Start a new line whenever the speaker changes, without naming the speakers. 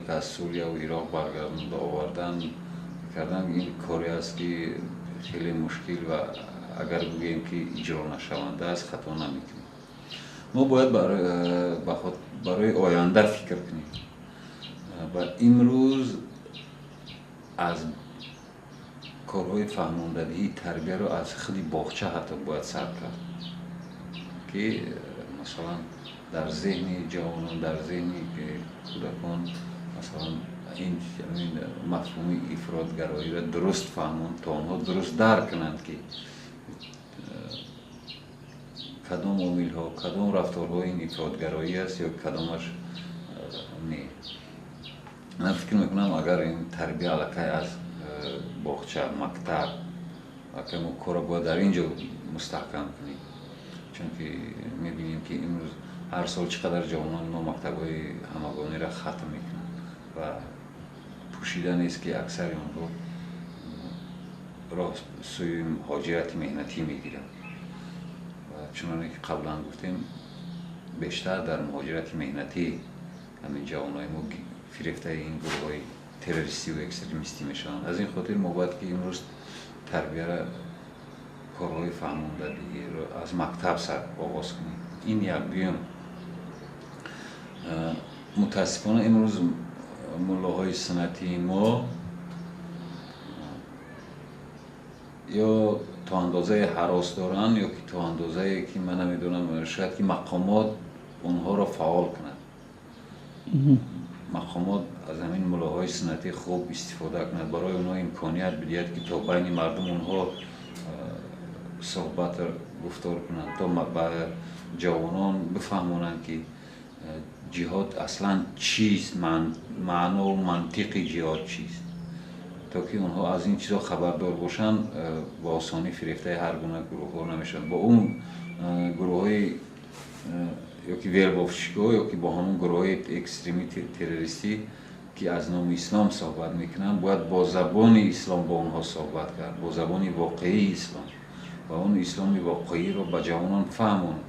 Ки аз Сурия ва Ироқ баргардонда овардан кардан, ин коре аст, ки хеле мушкил ва агар бигӯем, ки иҷро нашаванда аст, хато намекунем. Мо бояд барои оянда фикр кунем ва имрӯз аз корҳои фаҳмондадиҳии тарбияро аз худи боғча ҳатто бояд сар кард, ки масалан, дар зеҳни ҷавонон, дар зеҳни кӯдакон, масалан, ин мафҳуми ифротгароиро дуруст фаҳмонд, то онҳо дуруст дарк кунанд, ки кадом омилҳо, кадом рафторҳо ин ифротгароӣ аст ё кадомаш не. Ман фикр мекунам, агар ин тарбия аллакай аз боғча, мактаб, аллакай мо корро бояд дар ин ҷо мустаҳкам кунем, чунки мебинем, ки имрӯз ҳар сол чӣ қадар ҷавонони мо мактабҳои ҳамагониро хатм мекунанд ва пӯшида нест, ки аксари онҳо роҳ сӯи муҳоҷирати меҳнатӣ мегиранд. Ва чуноне ки қаблан гуфтем, бештар дар муҳоҷирати меҳнатӣ ҳамин ҷавонои мо фирефтаи ин гурӯҳҳои террористиву экстремистӣ мешаванд. Аз ин хотир мо бояд, ки имрӯз тарбияра, корҳои фаҳмондадиҳиро аз мактаб сар оғоз кунем. Ин як. Дуюм, мутаассифона, имрӯз муллоҳои суннатии мо ё то андозае ҳарос доранд, ё ки то андозае, ки ман намедонам, шояд ки мақомот онҳоро фаъол кунад, мақомот аз ҳамин муллоҳои суннатӣ хуб истифода кунад, барои онҳо имконият бидиҳад, ки то байни мардум онҳо суҳбат, гуфтор кунанд, то ба ҷавонон бифаҳмонанд, ки ҷиҳод аслан чист, маънову мантиқи ҷиҳод чист. То ки онҳо аз ин чизҳо хабардор бошанд, ба осонӣ фирефтаи ҳар гуна гурӯҳҳо намешаванд. Бо он гурӯҳҳои ё ки вербовщик ҳо, ё ки бо ҳамон гурӯҳҳои экстреми террористӣ, ки аз номи ислом суҳбат мекунанд, бояд бо забони ислом бо онҳо суҳбат кард, бо забони воқеии ислом, ва он исломи воқеиро ба ҷавонон фаҳмонд.